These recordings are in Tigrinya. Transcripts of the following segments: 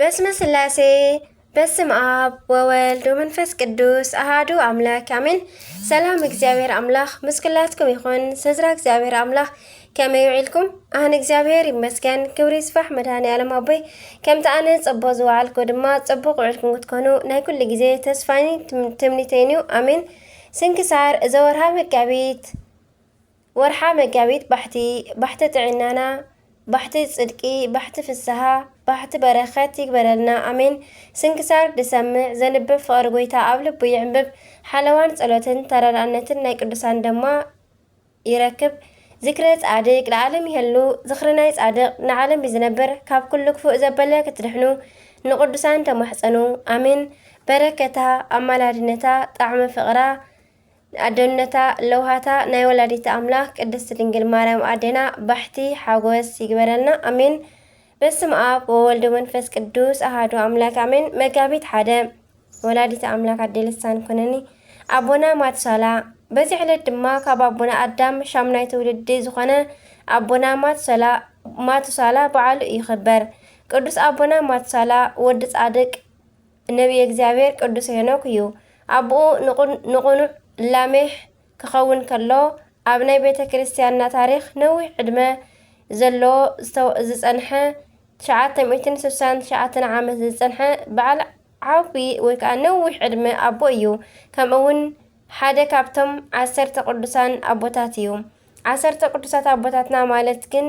በስመ ስላሴ፣ በስም ኣብ ወወልድ ወመንፈስ ቅዱስ ኣሃዱ ኣምላክ ኣሜን። ሰላም እግዚኣብሔር ኣምላኽ ምስ ኩላትኩም ይኹን። ስድራ እግዚኣብሔር ኣምላኽ ከመይ ውዒልኩም? ኣነ እግዚኣብሔር ይመስገን፣ ክብሪ ይስፋሕ መድኃኔ ዓለም ኣቦይ። ከምቲ ኣነ ጽቡቕ ዝወዓልኩ ድማ ጽቡቕ ውዒልኩም ክትኮኑ ናይ ኩሉ ግዜ ተስፋይን ትም-፣ ትምኒተይን እዩ። ኣሜን። ስንክሳር ዘወርሃ መጋቢት። ወርሓ መጋቢት ባሕቲ፣ ባሕቲ ጥዕናና፣ ባሕቲ ጽድቂ፣ ባሕቲ ፍስሃ፣ ባሕቲ በረኸት ይግበረልና። ኣሜን። ስንክሳር ዝሰምዕ ዘንብብ ፍቕሪ ጎይታ ኣብ ልቡ ይዕንብብ። ሓለዋን ጸሎትን ተረዳእነትን ናይ ቅዱሳን ድማ ይረክብ። ዝክረ ጻድቅ ለዓለም ይሄሉ። ዝኽሪ ናይ ጻድቅ ንዓለም እዩ ዝነብር። ካብ ኩሉ ክፉእ ዘበለ ክትድሕኑ ንቅዱሳን ተማሕጸኑ። ኣሜን። በረከታ፣ ኣማላድነታ፣ ጣዕሚ ፍቕራ፣ ኣደነታ፣ ለውሃታ ናይ ወላዲተ ኣምላኽ ቅድስት ድንግል ማርያም ኣዴና ባሕቲ ሓጎስ ይግበረልና። ኣሜን። በስመ ኣብ ወወልድ ወመንፈስ ቅዱስ ኣሃዱ ኣምላክ ኣሜን። መጋቢት ሓደ ወላዲተ ኣምላክ ኣዴ ልሳን ኩነኒ። ኣቦና ማቱሳላ። በዚ ዕለት ድማ ካብ ኣቦና ኣዳም ሻምናይ ትውልዲ ዝኾነ ኣቦና ማቱሳላ፣ ማቱሳላ በዓሉ ይኽበር። ቅዱስ ኣቦና ማቱሳላ ወዲ ጻድቅ ነቢየ እግዚኣብሔር ቅዱስ ሄኖክ እዩ። ኣቦኡ ንቑ-፣ ንቑኑዕ ላሜሕ ክኸውን ከሎ፣ ኣብ ናይ ቤተ ክርስቲያንና ታሪኽ ነዊሕ ዕድመ ዘለዎ ዝተ-፣ ዝጸንሐ፣ ትሽዓተ ሚእትን ስሳን ትሽዓተን ዓመት ዝጸንሐ በዓል ዓቢ ወይ ከኣ ነዊሕ ዕድመ ኣቦ እዩ። ከምኡ እውን ሓደ ካብቶም ዓሰርተ ቅዱሳን ኣቦታት እዩ። ዓሰርተ ቅዱሳት ኣቦታትና ማለት ግን፣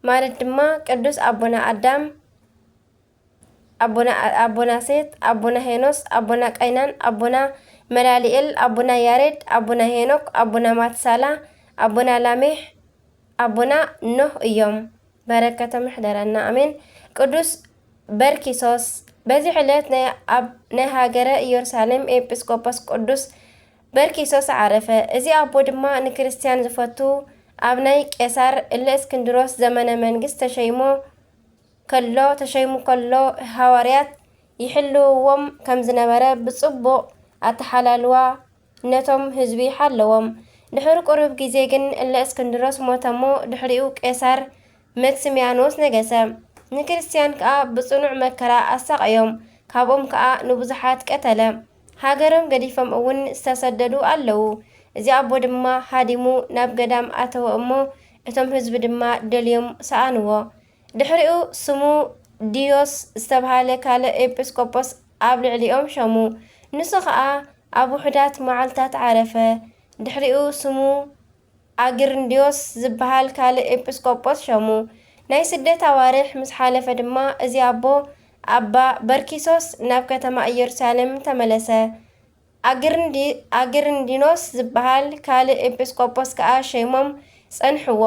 ማለት ድማ ቅዱስ ኣቦና ኣዳም፣ ኣቦና፣ ኣቦና ሴት፣ ኣቦና ሄኖስ፣ ኣቦና ቃይናን፣ ኣቦና መላሊኤል፣ ኣቦና ያሬድ፣ ኣቦና ሄኖክ፣ ኣቦና ማትሳላ፣ ኣቦና ላሜሕ፣ ኣቦና ኖህ እዮም። በረከቶም ይሕደረና፣ ኣሜን። ቅዱስ በርኪሶስ። በዚ ዕለት ናይ፣ ኣብ ናይ ሃገረ ኢየሩሳሌም ኤጲስቆጶስ ቅዱስ በርኪሶስ ዓረፈ። እዚ ኣቦ ድማ ንክርስትያን ዝፈቱ፣ ኣብ ናይ ቄሳር እለ እስክንድሮስ ዘመነ መንግስት ተሸይሞ ከሎ፣ ተሸይሙ ከሎ፣ ሃዋርያት ይሕልውዎም ከም ዝነበረ ብጽቡቕ ኣተሓላልዋ ነቶም ህዝቢ ሓለዎም። ድሕሪ ቁሩብ ግዜ ግን እለ እስክንድሮስ ሞተ እሞ፣ ድሕሪኡ ቄሳር መክስሚያኖስ ነገሰ። ንክርስትያን ከኣ ብጽኑዕ መከራ ኣሳቐዮም፣ ካብኦም ከኣ ንብዙሓት ቀተለ። ሃገሮም ገዲፎም እውን ዝተሰደዱ ኣለዉ። እዚ ኣቦ ድማ ሃዲሙ ናብ ገዳም ኣተወ እሞ፣ እቶም ህዝቢ ድማ ደልዮም ሰኣንዎ። ድሕሪኡ ስሙ ዲዮስ ዝተብሃለ ካልእ ኤጲስቆጶስ ኣብ ልዕሊኦም ሸሙ። ንሱ ኸኣ ኣብ ውሑዳት መዓልታት ዓረፈ። ድሕሪኡ ስሙ ኣግርንድዮስ ዝበሃል ካልእ ኤጲስቆጶስ ሸሙ። ናይ ስደት ኣዋርሕ ምስ ሓለፈ ድማ፣ እዚ ኣቦ ኣባ በርኪሶስ ናብ ከተማ ኢየሩሳሌም ተመለሰ። ኣግርንዲ-፣ ኣግርንዲኖስ ዝበሃል ካልእ ኤጲስቆጶስ ከኣ ሸይሞም ጸንሕዎ።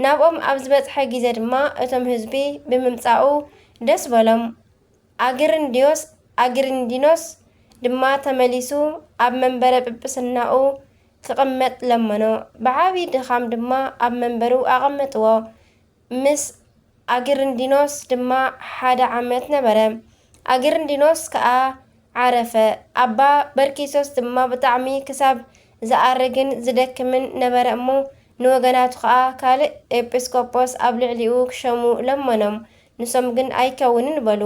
ናብኦም ኣብ ዝበጽሐ ግዜ ድማ፣ እቶም ህዝቢ ብምምጻኡ ደስ በሎም። ኣግርንዲዮስ፣ ኣግርንዲኖስ ድማ ተመሊሱ ኣብ መንበረ ጵጵስናኡ ክቕመጥ ለመኖ። ብዓቢ ድኻም ድማ ኣብ መንበሩ ኣቐመጥዎ። ምስ ኣግርንዲኖስ ድማ ሓደ ዓመት ነበረ። ኣግርንዲኖስ ከኣ ዓረፈ። ኣባ በርኪሶስ ድማ ብጣዕሚ ክሳብ ዝኣርግን ዝደክምን ነበረ እሞ፣ ንወገናቱ ከኣ ካልእ ኤጲስቆጶስ ኣብ ልዕሊኡ ክሸሙ ለመኖም። ንሶም ግን ኣይከውንን በሉ።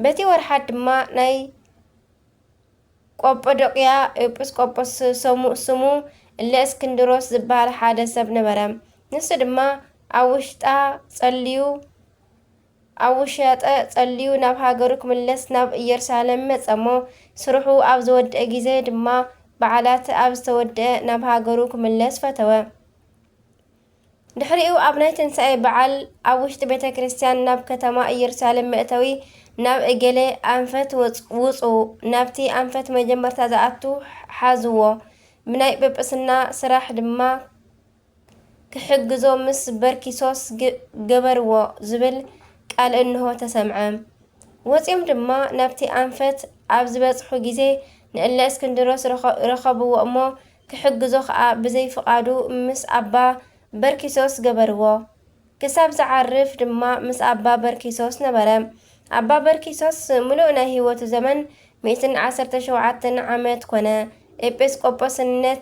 በቲ ወርሓት ድማ ናይ ቆጶዶቅያ ኤጲስቆጶስ ሰሙ-፣ ስሙ እለ እስክንድሮስ ዝበሃል ሓደ ሰብ ነበረ። ንሱ ድማ ኣብ ውሽጣ ጸልዩ፣ ኣብ ውሸጠ ጸልዩ ናብ ሃገሩ ክምለስ ናብ ኢየሩሳሌም መጸ እሞ፣ ስርሑ ኣብ ዝወድአ ግዜ ድማ፣ በዓላት ኣብ ዝተወድአ ናብ ሃገሩ ክምለስ ፈተወ። ድሕሪኡ ኣብ ናይ ትንሳኤ በዓል ኣብ ውሽጢ ቤተ ክርስቲያን ናብ ከተማ ኢየሩሳሌም መእተዊ ናብ እገሌ ኣንፈት ወጽ-፣ ውጹ፣ ናብቲ ኣንፈት መጀመርታ ዝኣቱ ሓዝዎ፣ ብናይ ጵጵስና ስራሕ ድማ ክሕግዞ ምስ በርኪሶስ ግ-፣ ገበርዎ ዝብል ቃል እንሆ ተሰምዐ። ወጺኦም ድማ ናብቲ ኣንፈት ኣብ ዝበጽሑ ግዜ ንእለ እስክንድሮስ ረኸ-፣ ረኸብዎ እሞ ክሕግዞ ኸኣ ብዘይ ፍቓዱ ምስ ኣባ በርኪሶስ ገበርዎ። ክሳብ ዝዓርፍ ድማ ምስ ኣባ በርኪሶስ ነበረ። ኣባ በርኪሶስ ምሉእ ናይ ህይወቱ ዘመን ሚእትን ዓሰርተ ሸውዓተን ዓመት ኮነ። ኤጲስቆጶስነት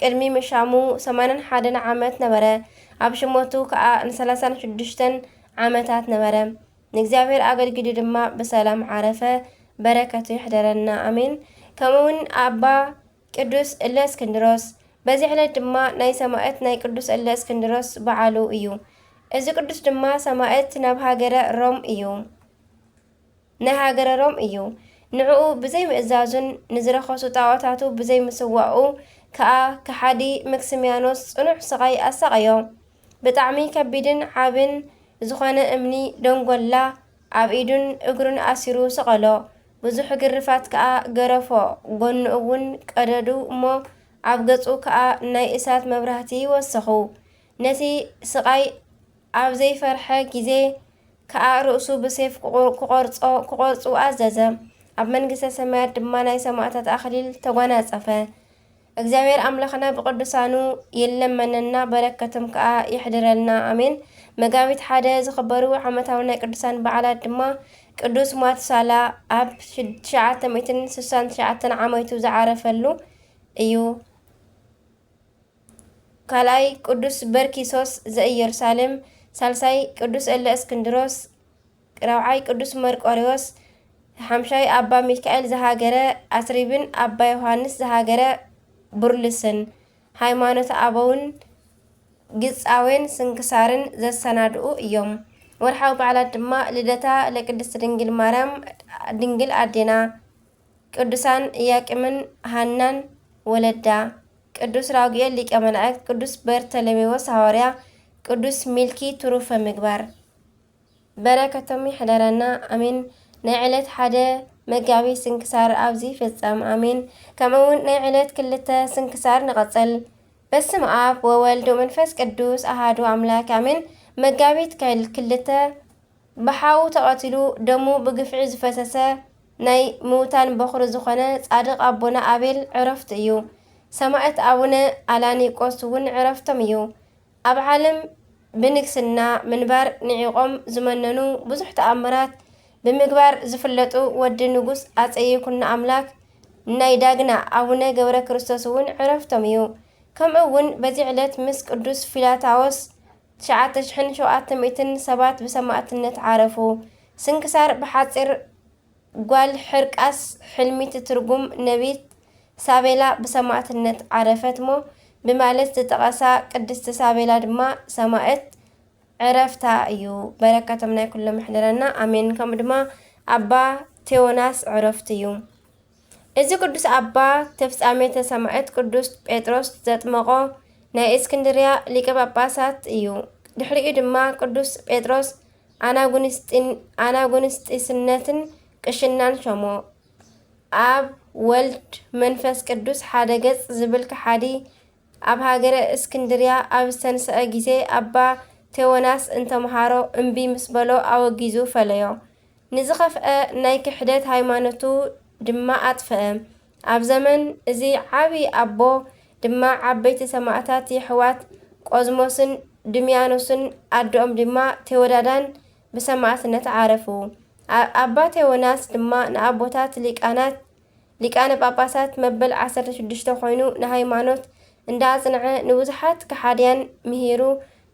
ቅድሚ ምሻሙ ሰማንያን ሓደን ዓመት ነበረ። ኣብ ሽመቱ ከኣ ንሰላሳን ሽዱሽተን ዓመታት ነበረ። ንእግዚኣብሔር ኣገልጊሉ ድማ ብሰላም ዓረፈ። በረከቱ ይሕደረና፣ ኣሜን። ከምኡ እውን ኣባ ቅዱስ እለእስክንድሮስ። በዚ ዕለት ድማ ናይ ሰማዕት ናይ ቅዱስ እለእስክንድሮስ በዓሉ እዩ። እዚ ቅዱስ ድማ ሰማዕት ናብ ሃገረ ሮም እዩ፣ ናይ ሃገረ ሮም እዩ። ንዕኡ ብዘይምእዛዙን ንዝረኸሱ ጣዖታቱ ብዘይምስዋኡ ከኣ ከሓዲ መክስሚያኖስ ጽኑዕ ስቓይ ኣሳቐዮ። ብጣዕሚ ከቢድን ዓብን ዝኾነ እምኒ ደንጎላ ኣብ ኢዱን እግሩን ኣሲሩ ሰቐሎ። ብዙሕ ግርፋት ከኣ ገረፎ። ጎኑ እውን ቀደዱ እሞ ኣብ ገጹ ከኣ ናይ እሳት መብራህቲ ወሰኹ። ነቲ ስቓይ ኣብ ዘይፈርሐ ግዜ ከኣ ርእሱ ብሴፍ ክቑ-፣ ክቖርጾ-፣ ክቖርጹ ኣዘዘ። ኣብ መንግስተ ሰማያት ድማ ናይ ሰማዕታት ኣኽሊል ተጓናጸፈ። እግዚኣብሔር ኣምላኽና ብቅዱሳኑ ይለመነና፣ በረከቶም ከኣ ይሕድረልና፣ ኣሜን። መጋቢት ሓደ ዝኽበሩ ዓመታዊ ናይ ቅዱሳን በዓላት ድማ ቅዱስ ማቱሳላ ኣብ ሽ-፣ ትሽዓተ ሚእትን ስሳን ትሽዓተን ዓመቱ ዝዓረፈሉ እዩ። ካልኣይ ቅዱስ በርኪሶስ ዘኢየሩሳሌም፣ ሳልሳይ ቅዱስ እለ እስክንድሮስ፣ ራብዓይ ቅዱስ መርቆሬዎስ፣ ሓምሻይ ኣባ ሚካኤል ዘሃገረ ኣትሪብን ኣባ ዮሃንስ ዘሃገረ ቡርልስን፣ ሃይማኖተ ኣበውን ግጻዌን ስንክሳርን ዘሰናድኡ እዮም። ወርሓዊ በዓላት ድማ ልደታ ለቅድስት ድንግል ማርያም ድንግል ኣዴና፣ ቅዱሳን ኢያቄምን ሃናን ወለዳ፣ ቅዱስ ራጉኤል ሊቀ መላእክት፣ ቅዱስ በርተሎሜዎስ ሃዋርያ፣ ቅዱስ ሚልኪ ትሩፈ ምግባር። በረከቶም ይሕደረና፣ ኣሜን። ናይ ዕለት ሓደ መጋቢት ስንክሳር ኣብዚ ይፍጸም፣ ኣሜን። ከምኡ እውን ናይ ዕለት ክልተ ስንክሳር ንቐጽል። በስመ ኣብ ወወልድ ወመንፈስ ቅዱስ ኣሃዱ ኣምላክ፣ ኣሜን። መጋቢት ከል-፣ ክልተ ብሓው ተቐቲሉ ደሙ ብግፍዒ ዝፈሰሰ ናይ ምዉታን በኹሪ ዝኾነ ጻድቕ ኣቦና ኣቤል ዕረፍቱ እዩ። ሰማዕት ኣቡነ ኣላኒቆስ እውን ዕረፍቶም እዩ። ኣብ ዓለም ብንግስና ምንባር ንዒቖም ዝመነኑ፣ ብዙሕ ተኣምራት ብምግባር ዝፍለጡ ወዲ ንጉስ ኣጸ ይኩኖ ኣምላክ ናይ ዳግና ኣቡነ ገብረ ክርስቶስ እውን ዕረፍቶም እዩ። ከምኡ እውን በዚ ዕለት ምስ ቅዱስ ፊላታዎስ ትሽዓተ ሽሕን ሸውዓተ ሚእትን ሰባት ብሰማዕትነት ዓረፉ። ስንክሳር ብሓጺር ጓል ሕርቃስ ሕልሚ ትትርጉም ነቢት ሳቤላ ብሰማዕትነት ዓረፈት እሞ ብማለት ዝጠቐሳ ቅድስቲ ሳቤላ ድማ ሰማዕት ዕረፍታ እዩ። በረከቶም ናይ ኩሎም ይሕደረና፣ ኣሜን። ከምኡ ድማ ኣባ ቴዎናስ ዕረፍቱ እዩ። እዚ ቅዱስ ኣባ ተፍጻሜተ ሰማዕት ቅዱስ ጴጥሮስ ዘጥመቖ ናይ እስክንድርያ ሊቀ ጳጳሳት እዩ። ድሕሪኡ ድማ ቅዱስ ጴጥሮስ ኣናጉንስጢን-፣ ኣናጉንስጢስነትን ቅሽናን ሾሞ። ኣብ ወልድ መንፈስ ቅዱስ ሓደ ገጽ ዝብል ከሓዲ ኣብ ሃገረ እስክንድርያ ኣብ ዝተንስአ ግዜ ኣባ ቴዎናስ እንተምሃሮ እምቢ ምስ በሎ ኣወጊዙ ፈለዮ። ንዝኸፍአ ናይ ክሕደት ሃይማኖቱ ድማ ኣጥፍአ። ኣብ ዘመን እዚ ዓቢ ኣቦ ድማ ዓበይቲ ሰማዕታት የሕዋት ቆዝሞስን ድምያኖስን ኣደኦም ድማ ቴዎዳዳን ብሰማዕትነት ዓረፉ። ኣ-፣ ኣባ ቴዎናስ ድማ ንኣቦታት ሊቃናት፣ ሊቃነ ጳጳሳት መበል ዓሰርተ ሽዱሽተ ኮይኑ ንሃይማኖት እንዳኣጽንዐ ንብዙሓት ከሓድያን ምሂሩ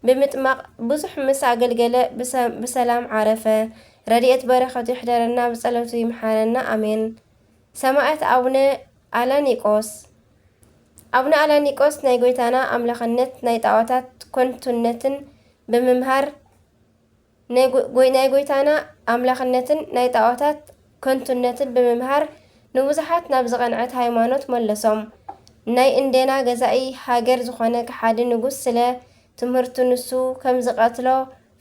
ብምጥማቕ ብዙሕ ምስ ኣገልገለ ብሰ-፣ ብሰላም ዓረፈ። ረድኤት በረኸቱ ይሕደረና፣ ብጸሎቱ ይምሓረና። ኣሜን። ሰማዕት ኣቡነ ኣላኒቆስ። ኣቡነ ኣላኒቆስ ናይ ጎይታና ኣምላኽነት ናይ ጣዖታት ከንቱነትን ብምምሃር፣ ናይ ጎ-፣ ጎይ-፣ ናይ ጎይታና ኣምላኽነትን ናይ ጣዖታት ከንቱነትን ብምምሃር ንብዙሓት ናብ ዝቐንዐት ሃይማኖት መለሶም። ናይ እንዴና ገዛኢ ሃገር ዝኾነ ከሓዲ ንጉስ ስለ ትምህርቱ ንሱ ከም ዝቐትሎ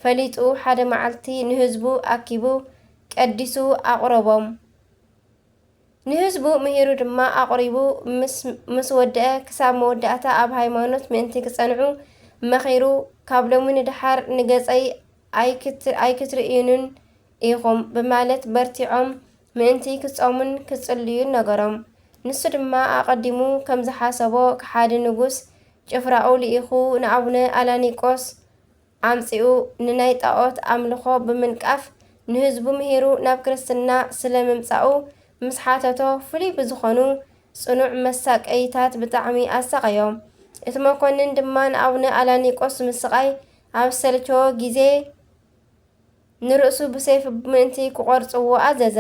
ፈሊጡ ሓደ መዓልቲ ንህዝቡ ኣኪቡ ቀዲሱ ኣቕረቦም። ንህዝቡ ምሂሩ ድማ ኣቕሪቡ ምስ፣ ምስ ወድአ፣ ክሳብ መወዳእታ ኣብ ሃይማኖት ምእንቲ ክጸንዑ መኺሩ፣ ካብ ሎሚ ንደሓር ንገጸይ ኣይክት-፣ ኣይክትርእዩንን ኢኹም ብማለት በርቲዖም ምእንቲ ክጾሙን ክጽልዩን ነገሮም። ንሱ ድማ ኣቐዲሙ ከም ዝሓሰቦ ከሓዲ ንጉስ ጭፍራኡ ልኢኹ ንኣቡነ ኣላኒቆስ ኣምጺኡ ንናይ ጣዖት ኣምልኾ ብምንቃፍ ንህዝቡ ምሂሩ ናብ ክርስትና ስለ ምምጻኡ ምስ ሓተቶ፣ ፍሉይ ብዝኾኑ ጽኑዕ መሳቀይታት ብጣዕሚ ኣሳቐዮ። እቲ መኮንን ድማ ንኣቡነ ኣላኒቆስ ምስቓይ ኣብ ዝሰልቸዎ ግዜ፣ ንርእሱ ብሰይፊ ምእንቲ ክቖርጽዎ ኣዘዘ።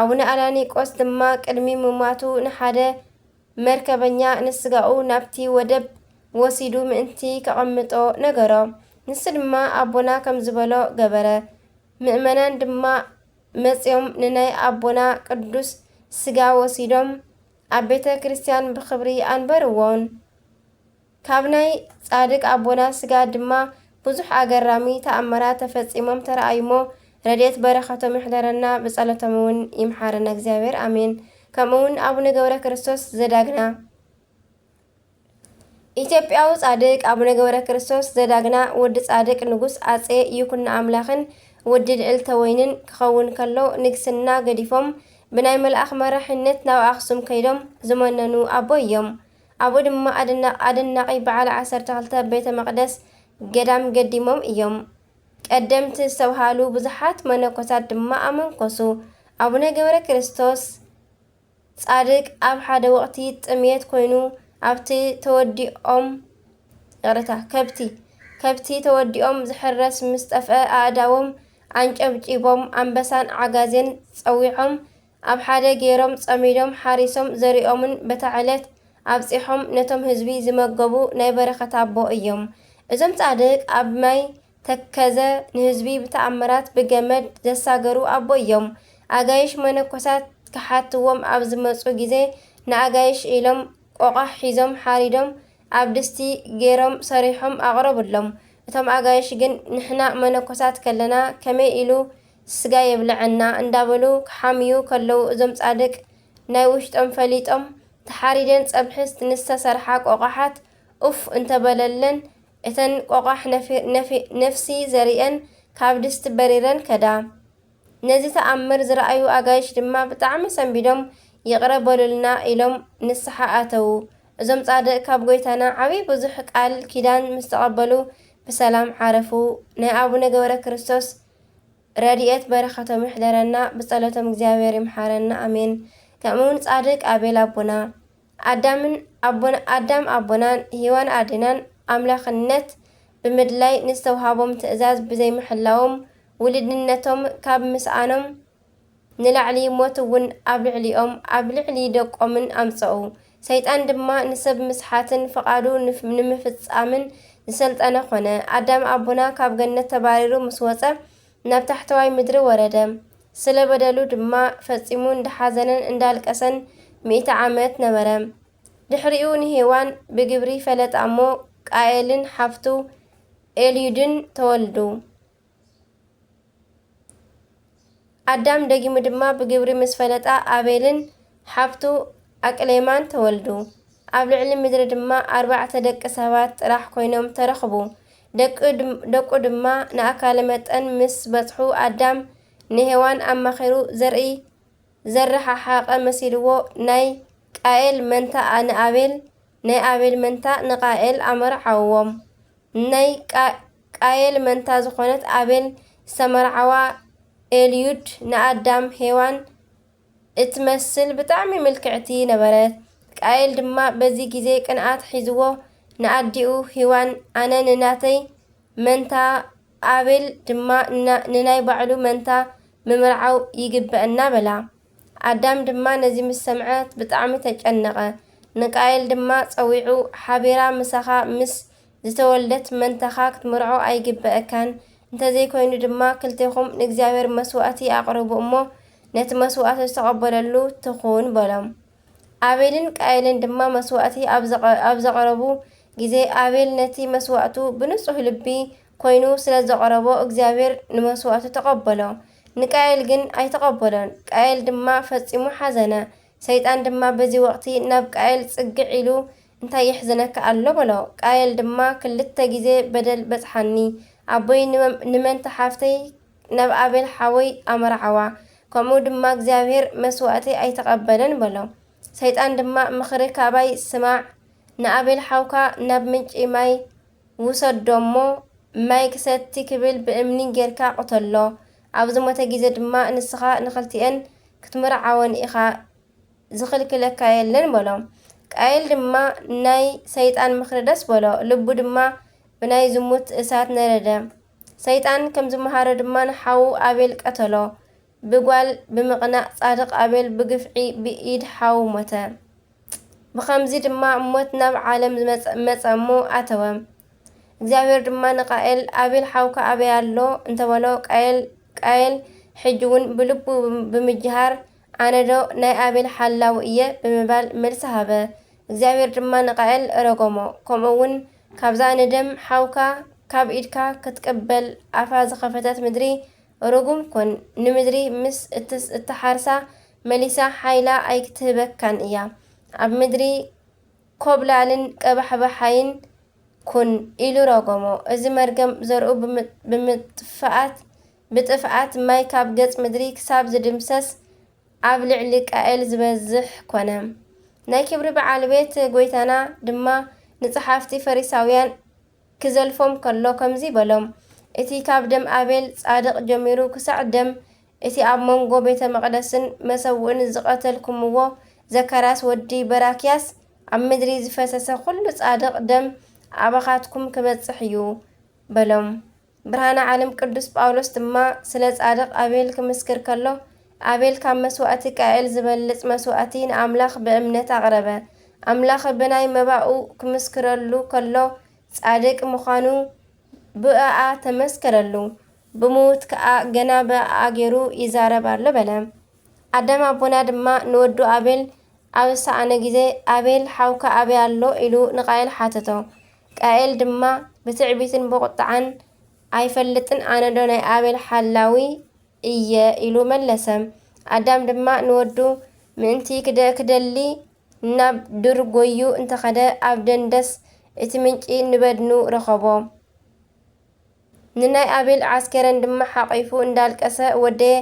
ኣቡነ ኣላኒቆስ ድማ ቅድሚ ምማቱ ንሓደ መርከበኛ ንስጋኡ ናብቲ ወደብ ወሲዱ ምእንቲ ከቐምጦ ነገሮ። ንሱ ድማ ኣቦና ከም ዝበሎ ገበረ። ምእመናን ድማ መጺኦም ንናይ ኣቦና ቅዱስ ስጋ ወሲዶም ኣብ ቤተ ክርስቲያን ብኽብሪ ኣንበርዎን። ካብ ናይ ጻድቅ ኣቦና ስጋ ድማ ብዙሕ ኣገራሚ ተኣምራት ተፈጺሞም ተራእዩሞ። ረድኤት በረኸቶም ይሕደረና፣ ብጸሎቶም እውን ይምሓረና እግዚኣብሔር፣ ኣሜን። ከምኡ እውን ኣቡነ ገብረ ክርስቶስ ዘዳግና። ኢትዮጵያዊ ጻድቅ ኣቡነ ገብረ ክርስቶስ ዘዳግና ወዲ ጻድቅ ንጉስ ኣጼ ይኩኖ ኣምላኽን ወዲ ልዕልተ ወይንን ክኸውን ከሎ፣ ንግስና ገዲፎም ብናይ መልኣኽ መራሒነት ናብ ኣኽሱም ከይዶም ዝመነኑ ኣቦ እዮም። ኣብኡ ድማ ኣደና-፣ ኣደናቒ በዓል ዓሰርተ ክልተ ቤተ መቕደስ ገዳም ገዲሞም እዮም። ቀደምቲ ዝተብሃሉ ብዙሓት መነኮሳት ድማ ኣመንኮሱ። ኣቡነ ገብረ ክርስቶስ ጻድቅ ኣብ ሓደ ወቕቲ ጥምየት ኮይኑ ኣብቲ ተወዲኦም፣ ይቕሬታ፣ ከብቲ፣ ከብቲ ተወዲኦም ዝሕረስ ምስ ጠፍአ ኣእዳዎም ኣንጨብጪቦም ኣንበሳን ዓጋዜን ጸዊዖም ኣብ ሓደ ገይሮም ጸሚዶም ሓሪሶም ዘሪኦምን በታ ዕለት ኣብጺሖም ነቶም ህዝቢ ዝመገቡ ናይ በረኸት ኣቦ እዮም። እዞም ጻድቅ ኣብ ማይ ተከዘ ንህዝቢ ብተኣምራት ብገመድ ዘሳገሩ ኣቦ እዮም። ኣጋይሽ መነኮሳት ክሓትዎም ኣብ ዝመጹ ግዜ ንኣጋይሽ ኢሎም ቆቋሕ ሒዞም ሓሪዶም ኣብ ድስቲ ገይሮም ሰሪሖም ኣቕረቡሎም። እቶም ኣጋይሽ ግን ንሕና መነኮሳት ከለና ከመይ ኢሉ ስጋ የብልዐና እንዳበሉ ክሓምዩ ከለዉ እዞም ጻድቅ ናይ ውሽጦም ፈሊጦም ተሓሪደን ጸብሒ ንዝተሰርሓ ቆቋሓት ኡፍ እንተበለለን እተን ቆቋሕ ነፊ-፣ ነፊ-፣ ነፍሲ ዘሪአን ካብ ድስቲ በሪረን ከዳ። ነዚ ተኣምር ዝረኣዩ ኣጋይሽ ድማ ብጣዕሚ ሰንቢዶም ይቕረ በሉልና ኢሎም ንስሓ ኣተዉ። እዞም ጻድቕ ካብ ጎይታና ዓብዪ ብዙሕ ቃል ኪዳን ምስ ተቐበሉ ብሰላም ዓረፉ። ናይ ኣቡነ ገብረ ክርስቶስ ረድኤት በረኸቶም ይሕደረና፣ ብጸሎቶም እግዚኣብሔር ይምሓረና፣ ኣሜን። ከምኡውን ጻድቅ ኣቤል ኣቦና፣ ኣዳምን ኣቦን-፣ ኣዳም ኣቦናን ሄዋን ኣዴናን ኣምላኽነት ብምድላይ ንዝተውሃቦም ትእዛዝ ብዘይምሕላዎም ውሉድነቶም ካብ ምስኣኖም ንላዕሊ ሞት እውን ኣብ ልዕሊኦም ኣብ ልዕሊ ደቆምን ኣምጸኡ። ሰይጣን ድማ ንሰብ ምስሓትን ፍቓዱ ንፍ-፣ ንምፍጻምን ዝሰልጠነ ኾነ። ኣዳም ኣቦና ካብ ገነት ተባሪሩ ምስ ወጸ ናብ ታሕተዋይ ምድሪ ወረደ። ስለ በደሉ ድማ ፈጺሙ እንዳሓዘነን እንዳልቀሰን ሚእቲ ዓመት ነበረ። ድሕሪኡ ንሄዋን ብግብሪ ፈለጣ እሞ ቃኤልን ሓፍቱ ኤልዩድን ተወልዱ። ኣዳም ደጊሙ ድማ ብግብሪ ምስ ፈለጣ ኣቤልን ሓፍቱ ኣቅሌማን ተወልዱ። ኣብ ልዕሊ ምድሪ ድማ ኣርባዕተ ደቂ ሰባት ጥራሕ ኮይኖም ተረኽቡ። ደቂ ድም-፣ ደቁ ድማ ንኣካለ መጠን ምስ በጽሑ ኣዳም ንሄዋን ኣማኺሩ ዘርኢ ዘረሓሓቐ መሲልዎ ናይ ቃኤል መንታ ንኣቤል፣ ናይ ኣቤል መንታ ንቃኤል ኣመርዓውዎም። ናይ ቃ-፣ ቃየል መንታ ዝኾነት ኣቤል ዝተመርዓዋ ኤልዩድ ንኣዳም ሄዋን እትመስል ብጣዕሚ ምልክዕቲ ነበረት። ቃየል ድማ በዚ ግዜ ቅንኣት ሒዝዎ ንኣዲኡ ሄዋን ኣነ ንናተይ መንታ ኣቤል ድማ ንና-፣ ንናይ ባዕሉ መንታ ምምርዓው ይግበኣና በላ። ኣዳም ድማ ነዚ ምስ ሰምዐ ብጣዕሚ ተጨነቐ። ንቃየል ድማ ጸዊዑ ሓቢራ ምሳኻ ምስ ዝተወልደት መንታኻ ክትምርዖ ኣይግበኣካን፣ እንተዘይኮይኑ ድማ ክልቴኹም ንእግዚኣብሔር መስዋእቲ ኣቕርቡ እሞ ነቲ መስዋእቲ ዝተቐበለሉ ትኹን በሎም። ኣቤልን ቃየልን ድማ መስዋእቲ ኣብ ዘቐ-፣ ኣብ ዘቕረቡ ግዜ ኣቤል ነቲ መስዋእቱ ብንጹህ ልቢ ኮይኑ ስለ ዘቕረቦ እግዚኣብሔር ንመስዋእቱ ተቐበሎ። ንቃየል ግን ኣይተቐበሎን። ቃየል ድማ ፈጺሙ ሓዘነ። ሰይጣን ድማ በዚ ወቕቲ ናብ ቃየል ጽግዕ ኢሉ እንታይ የሕዝነካ ኣሎ በሎ። ቃየል ድማ ክልተ ግዜ በደል በጽሓኒ፣ ኣቦይ ንመ-፣ ንመንታ ሓፍተይ ናብ ኣቤል ሓወይ ኣመርዓዋ፣ ከምኡ ድማ እግዚኣብሔር መስዋእተይ ኣይተቐበለን በሎ። ሰይጣን ድማ ምኽሪ ካባይ ስማዕ፣ ንኣቤል ሓውካ ናብ ምንጪ ማይ ውሰዶ እሞ ማይ ክሰቲ ክብል ብእምኒ ጌርካ ቅተሎ። ኣብ ዝሞተ ግዜ ድማ ንስኻ ንኽልቲኤን ክትምርዓወን ኢኻ፣ ዝኽልክለካ የለን በሎ። ቃየል ድማ ናይ ሰይጣን ምኽሪ ደስ በሎ፣ ልቡ ድማ ብናይ ዝሙት እሳት ነደደ። ሰይጣን ከም ዝመሃሮ ድማ ንሓዉ ኣቤል ቀተሎ። ብጓል ብምቕናእ ጻድቕ ኣቤል ብግፍዒ ብኢድ ሓዉ ሞተ። ብኸምዚ ድማ ሞት ናብ ዓለም ዝመጸ-፣ መጸ እሞ ኣተወ። እግዚኣብሔር ድማ ንቃኤል፣ "ኣቤል ሓውካ ኣበይ ኣሎ?" እንተበሎ፣ ቃኤል፣ ቃኤል ሕጂ እውን ብልቡ ብምጅሃር፣ "ኣነዶ ናይ ኣቤል ሓላዊ እየ?" ብምባል መልሲ ሃበ። እግዚኣብሔር ድማ ንቃኤል ረገሞ። ከምኡ እውን ካብዛ ንደም ሓውካ ካብ ኢድካ ክትቅበል ኣፋ ዝኸፈተት ምድሪ ርጉም ኩን። ንምድሪ ምስ እትስ-፣ እትሓርሳ መሊሳ ሓይላ ኣይክትህበካን እያ። ኣብ ምድሪ ኮብላልን ቀባሕባሓይን ኩን ኢሉ ረገሞ። እዚ መርገም ዘርኡ ብምጥፍኣት፣ ብጥፍኣት ማይ ካብ ገጽ ምድሪ ክሳብ ዝድምሰስ ኣብ ልዕሊ ቃኤል ዝበዝሕ ኮነ። ናይ ክብሪ በዓል ቤት ጎይታና ድማ ንጸሓፍቲ ፈሪሳውያን ክዘልፎም ከሎ ከምዚ በሎም፣ "እቲ ካብ ደም ኣቤል ጻድቕ ጀሚሩ ክሳዕ ደም እቲ ኣብ መንጎ ቤተ መቕደስን መሰውእን ዝቐተልኩምዎ ዘካርያስ ወዲ በራክያስ ኣብ ምድሪ ዝፈሰሰ ኩሉ ጻድቕ ደም ኣባኻትኩም ክበጽሕ እዩ" በሎም። ብርሃነ ዓለም ቅዱስ ጳውሎስ ድማ ስለ ጻድቕ ኣቤል ክምስክር ከሎ፣ "ኣቤል ካብ መስዋእቲ ቃኤል ዝበልጽ መስዋእቲ ንኣምላኽ ብእምነት ኣቕረበ። ኣምላኽ ብናይ መባኡ ክምስክረሉ ከሎ፣ ጻድቅ ምዃኑ ብእኣ ተመስከረሉ፣ ብምዉት ከኣ ገና ብእኣ ገይሩ ይዛረብ ኣሎ" በለ። ኣዳም ኣቦና ድማ ንወዱ ኣቤል ኣብ ዝሰኣነ ግዜ፣ "ኣቤል ሓውካ ኣበይ ኣሎ?" ኢሉ ንቃኤል ሓተቶ። ቃኤል ድማ ብትዕቢትን ብቑጥዓን፣ "ኣይፈልጥን፣ ኣነዶ ናይ ኣቤል ሓላዊ እየ" ኢሉ መለሰ። ኣዳም ድማ ንወዱ ምእንቲ ክደ-፣ ክደሊ ናብ ዱር ጎዩ እንተኸደ፣ ኣብ ደንደስ እቲ ምንጪ ንበድኑ ረኸቦ። ንናይ ኣቤል ዓስከረን ድማ ሓቒፉ እንዳልቀሰ፣ "ወደየ፣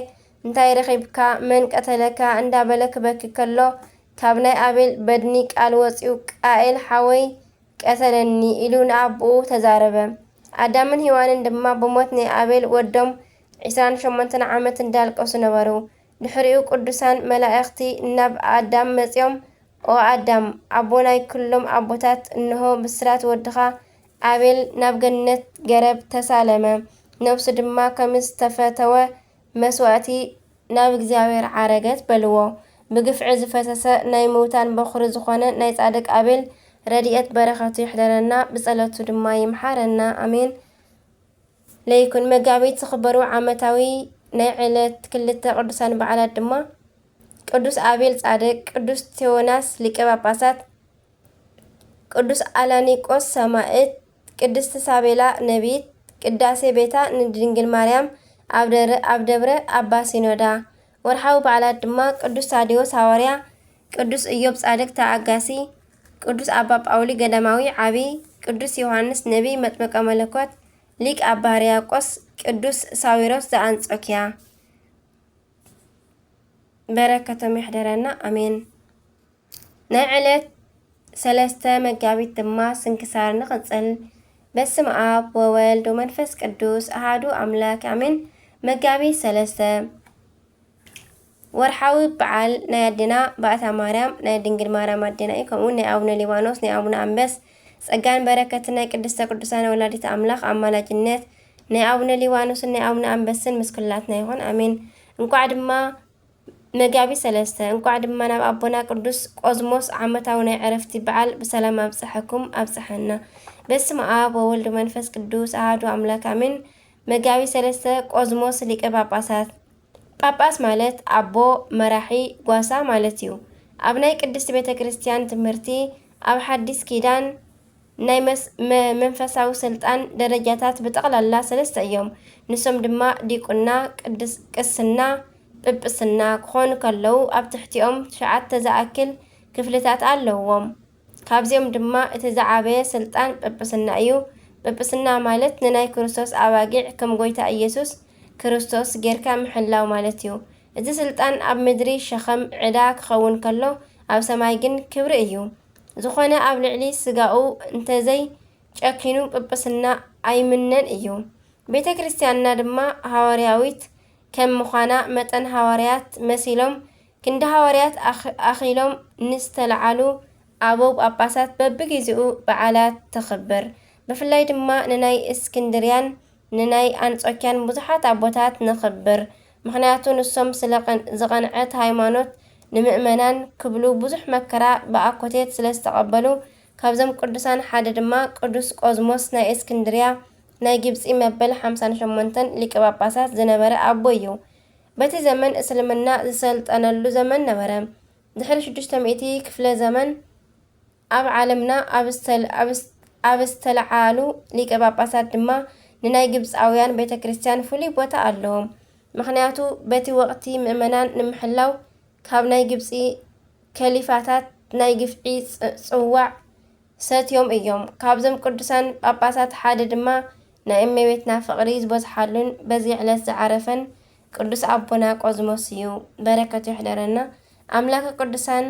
እንታይ ረኺብካ? መን ቀተለካ?" እንዳበለ ክበኪ ከሎ፣ ካብ ናይ ኣቤል በድኒ ቃል ወጺኡ፣ "ቃኤል ሓወይ ቀተለኒ" ኢሉ ንኣቦኡ ተዛረበ። ኣዳምን ሄዋንን ድማ ብሞት ናይ ኣቤል ወዶም ዕስራን ሸሞንተን ዓመት እንዳልቀሱ ነበሩ። ድሕሪኡ ቅዱሳን መላእኽቲ ናብ ኣዳም መጺኦም፣ "ኦ ኣዳም፣ ኣቦ ናይ ኩሎም ኣቦታት፣ እንሆ ብስራት ወድኻ ኣቤል ናብ ገነት ገረብ ተሳለመ፣ ነፍሱ ድማ ከም ዝተፈተወ መስዋእቲ ናብ እግዚኣብሔር ዓረገት" በልዎ። ብግፍዒ ዝፈሰሰ ናይ ምዉታን በኹሪ ዝኾነ ናይ ጻድቅ ኣቤል ረድኤት በረኸቱ ይሕደረና፣ ብጸሎቱ ድማ ይምሓረና። ኣሜን። ለይኩን መጋቢት ዝኽበሩ ዓመታዊ ናይ ዕለት ክልተ ቅዱሳን በዓላት ድማ ቅዱስ ኣቤል ጻድቅ፣ ቅዱስ ቴዎናስ ሊቀ ጳጳሳት፣ ቅዱስ ኣላኒቆስ ሰማዕት፣ ቅድስቲ ሳቤላ ነቢት፣ ቅዳሴ ቤታ ንድንግል ማርያም ኣብ ደረ-፣ ኣብ ደብረ ኣባ ሲኖዳ። ወርሓዊ በዓላት ድማ ቅዱስ ታዲዎስ ሃዋርያ፣ ቅዱስ ኢዮብ ጻድቅ ተኣጋሲ፣ ቅዱስ ኣባ ጳውሊ ገዳማዊ ዓቢ፣ ቅዱስ ዮሃንስ ነቢይ መጥምቀ መለኮት፣ ሊቅ ኣባ ሕርያቆስ፣ ቅዱስ ሳዊሮስ ዘኣንጾኪያ። በረከቶም ይሕደረና፣ ኣሜን። ናይ ዕለት ሰለስተ መጋቢት ድማ ስንክሳር ንቐጽል። በስመ ኣብ ወወልድ ወመንፈስ ቅዱስ ኣሃዱ ኣምላክ፣ ኣሜን። መጋቢት ሰለስተ ወርሓዊ በዓል ናይ ኣዴና ባእታ ማርያም፣ ናይ ድንግል ማርያም ኣዴና እዩ። ከምኡ እውን ናይ ኣቡነ ሊባኖስ፣ ናይ ኣቡነ ኣንበስ ጸጋን በረከትን፣ ናይ ቅድስተ ቅዱሳን ወላዲት ኣምላኽ ኣማላጅነት፣ ናይ ኣቡነ ሊባኖስን ናይ ኣቡነ ኣንበስን ምስ ኩላትና ይኹን፣ ኣሜን። እንቋዕ ድማ መጋቢት ሰለስተ፣ እንቋዕ ድማ ናብ ኣቦና ቅዱስ ቆዝሞስ ዓመታዊ ናይ ዕረፍቲ በዓል ብሰላም ኣብጽሐኩም ኣብጽሐና። በስመ ኣብ ወወልድ ወመንፈስ ቅዱስ ኣሃዱ ኣምላክ፣ ኣሜን። መጋቢት ሰለስተ፣ ቆዝሞስ ሊቀ ጳጳሳት። ጳጳስ ማለት ኣቦ፣ መራሒ፣ ጓሳ ማለት እዩ። ኣብ ናይ ቅድስት ቤተ ክርስቲያን ትምህርቲ፣ ኣብ ሓዲስ ኪዳን ናይ መስ-፣ መ-፣ መንፈሳዊ ስልጣን ደረጃታት ብጠቕላላ ሰለስተ እዮም። ንሶም ድማ ዲቁና፣ ቅድስ-፣ ቅስና፣ ጵጵስና ክኾኑ ከለዉ፣ ኣብ ትሕቲኦም ትሽዓተ ዝኣክል ክፍልታት ኣለዎም። ካብዚኦም ድማ እቲ ዝዓበየ ስልጣን ጵጵስና እዩ። ጵጵስና ማለት ንናይ ክርስቶስ ኣባጊዕ ከም ጎይታ ኢየሱስ ክርስቶስ ጌርካ ምሕላው ማለት እዩ። እዚ ስልጣን ኣብ ምድሪ ሸኸም፣ ዕዳ፣ ክኸውን ከሎ፣ ኣብ ሰማይ ግን ክብሪ እዩ። ዝኾነ ኣብ ልዕሊ ስጋኡ እንተዘይ ጨኪኑ ጵጵስና ኣይምነን እዩ። ቤተ ክርስቲያንና ድማ ሃዋርያዊት ከም ምዃና መጠን፣ ሃዋርያት መሲሎም ክንዲ ሃዋርያት ኣኽ-፣ ኣኺሎም ንዝተለዓሉ ኣበው ጳጳሳት በብግዜኡ በዓላት ተኽብር። ብፍላይ ድማ ንናይ እስክንድርያን ንናይ ኣንጾኪያን ብዙሓት ኣቦታት ነኽብር። ምኽንያቱ ንሶም ስለ ዝቐንዐት ሃይማኖት ንምእመናን ክብሉ ብዙሕ መከራ ብኣኮቴት ስለ ዝተቐበሉ፣ ካብዞም ቅዱሳን ሓደ ድማ ቅዱስ ቆዝሞስ ናይ እስክንድርያ ናይ ግብጺ መበል ሓምሳን ሸሞንተን ሊቀ ጳጳሳት ዝነበረ ኣቦ እዩ። በቲ ዘመን እስልምና ዝሰልጠነሉ ዘመን ነበረ። ድሕሪ ሽዱሽተ ሚእቲ ክፍለ ዘመን ኣብ ዓለምና ኣብ ዝተል- ኣብ ስ- ኣብ ዝተለዓሉ ሊቀ ጳጳሳት ድማ ንናይ ግብፃውያን ቤተ ክርስቲያን ፍሉይ ቦታ ኣለዎም። ምኽንያቱ በቲ ወቕቲ ምእመናን ንምሕላው ካብ ናይ ግብፂ ከሊፋታት ናይ ግፍዒ ጽ- ጽዋዕ ሰትዮም እዮም። ካብዞም ቅዱሳን ጳጳሳት ሓደ ድማ ናይ እመቤትና ፍቕሪ ዝበዝሓሉን በዚ ዕለት ዝዓረፈን ቅዱስ ኣቦና ቆዝሞስ እዩ። በረከቱ ይሕደረና። ኣምላከ ቅዱሳን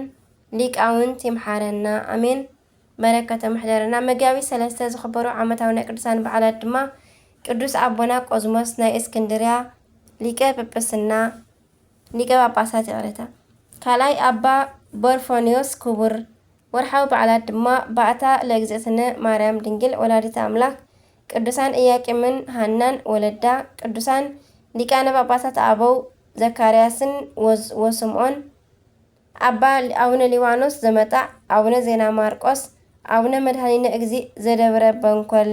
ሊቃውንት ይምሓረና። ኣሜን። በረከተ ምሕደረና። መጋቢት ሰለስተ ዝኽበሩ ዓመታዊ ናይ ቅዱሳን በዓላት ድማ ቅዱስ ኣቦና ቆዝሞስ ናይ እስክንድርያ ሊቀ ጵጵስና ሊቀ ጳጳሳት ይቕሬታ፣ ካልኣይ ኣባ ቦርፎኒዮስ ክቡር። ወርሓዊ በዓላት ድማ ባእታ ለእግዝእትነ ማርያም ድንግል ወላዲተ ኣምላክ፣ ቅዱሳን ኢያቄምን ሃናን ወለዳ፣ ቅዱሳን ሊቃነ ጳጳሳት ኣበው ዘካርያስን ወዝ- ወስምዖን፣ ኣባ ኣቡነ ሊባኖስ ዘመጣዕ፣ ኣቡነ ዜና ማርቆስ፣ ኣቡነ መድኃኒነ እግዚእ ዘደብረ በንኮል።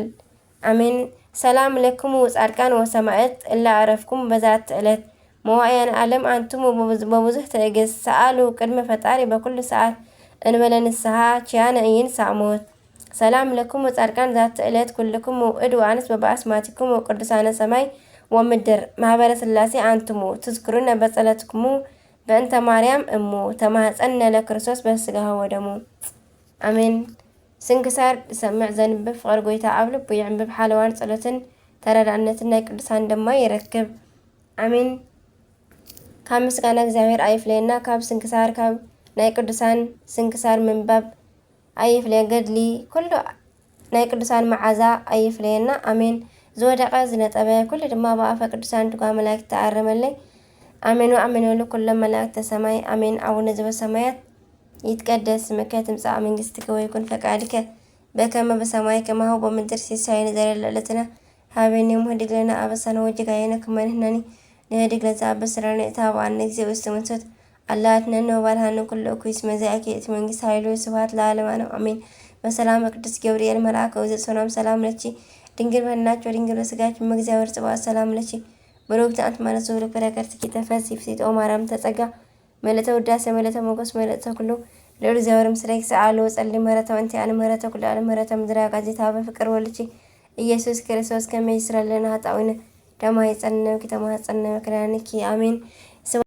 ኣሜን። ሰላም ለክሙ ጻድቃን ወሰማዕት እለ ኣረፍኩም በዛቲ ዕለት መዋእያን ዓለም ኣንትሙ በብዙ- በብዙህ ትዕግስት ሰኣሉ ቅድመ ፈጣሪ በኩሉ ሰዓት እንበለ ንስሓ ችያነ ኢይንሳእ ሞት። ሰላም ለክሙ ጻድቃን ዛቲ ዕለት ኩልክሙ እድ ወኣንስ በበኣስማቲክሙ ቅዱሳነ ሰማይ ወምድር ማህበረ ስላሴ ኣንትሙ ትዝክሩነ በጸለትክሙ በእንተ ማርያም እሙ ተማህፀነ ለክርስቶስ በስጋሁ ወደሙ። ኣሜን። ስንክሳር ዝሰምዕ ዘንብብ ፍቕሪ ጎይታ ኣብ ልቡ ይዕንብብ ሓለዋን ጸሎትን ተረዳእነትን ናይ ቅዱሳን ድማ ይረክብ። ኣሜን። ካብ ምስጋና እግዚኣብሔር ኣይፍለየና። ካብ ስንክሳር ካብ ናይ ቅዱሳን ስንክሳር ምንባብ ኣይፍለየ ገድሊ ኩሉ ናይ ቅዱሳን መዓዛ ኣይፍለየና። ኣሜን። ዝወደቐ ዝነጠበ ኩሉ ድማ ብኣፈ ቅዱሳን ድጓ መላእክት ተኣረመለይ። ኣሜን ወኣሜን በሉ ኩሎም መላእክተ ሰማይ። ኣሜን። ኣቡነ ዘበሰማያት ይትቀደስ ስምከ ትምጻእ መንግስትከ ወይኩን ፈቃድከ በከመ በሰማይ ከማሁ በምድር ሲሳየነ ዘለለ ዕለትነ ሀበነ ዮም ህድግ ለነ አበሳነ ወጌጋየነ ከመ ንሕነኒ ንህድግ ለዘአበሰ ለነ ኢታብአነ እግዚኦ ውስተ መንሱት አላ አድነነ ወባልሐነ ኩሉ እኩይ እስመ ዚአከ ይእቲ መንግስት ኃይሉ ስብሐት ለዓለመ ዓለም አሜን። በሰላመ ቅዱስ ገብርኤል መልአከ ወዘሰላም ሰላም ለኪ ድንግል በድናኪ ወድንግል በስጋኪ እመ እግዚአብሔር ጽባኦት ሰላም ለኪ ብሩክቲ አንቲ እም አራቱ ፍሬ ከርሥኪ ተፈሲ ፍሲት ኦ ማርያም ተጸጋ ምልእተ ውዳሴ ምልእተ ሞገስ ምልእተ ኩሉ ልዑል እግዚኣብሔር ምስሌኪ ሰአሉ ጸሊ ምህረተ ወእንቲ አነ ምህረተ ኩሉ ዓለም ምህረተ ምድር አጋዚ ታበ ፍቅር ወልኪ ኢየሱስ ክርስቶስ ከመ ይስረልና ኃጣውኢነ ደማ ይጸንነብኪ ተማጸነ ክዳንኪ አሜን።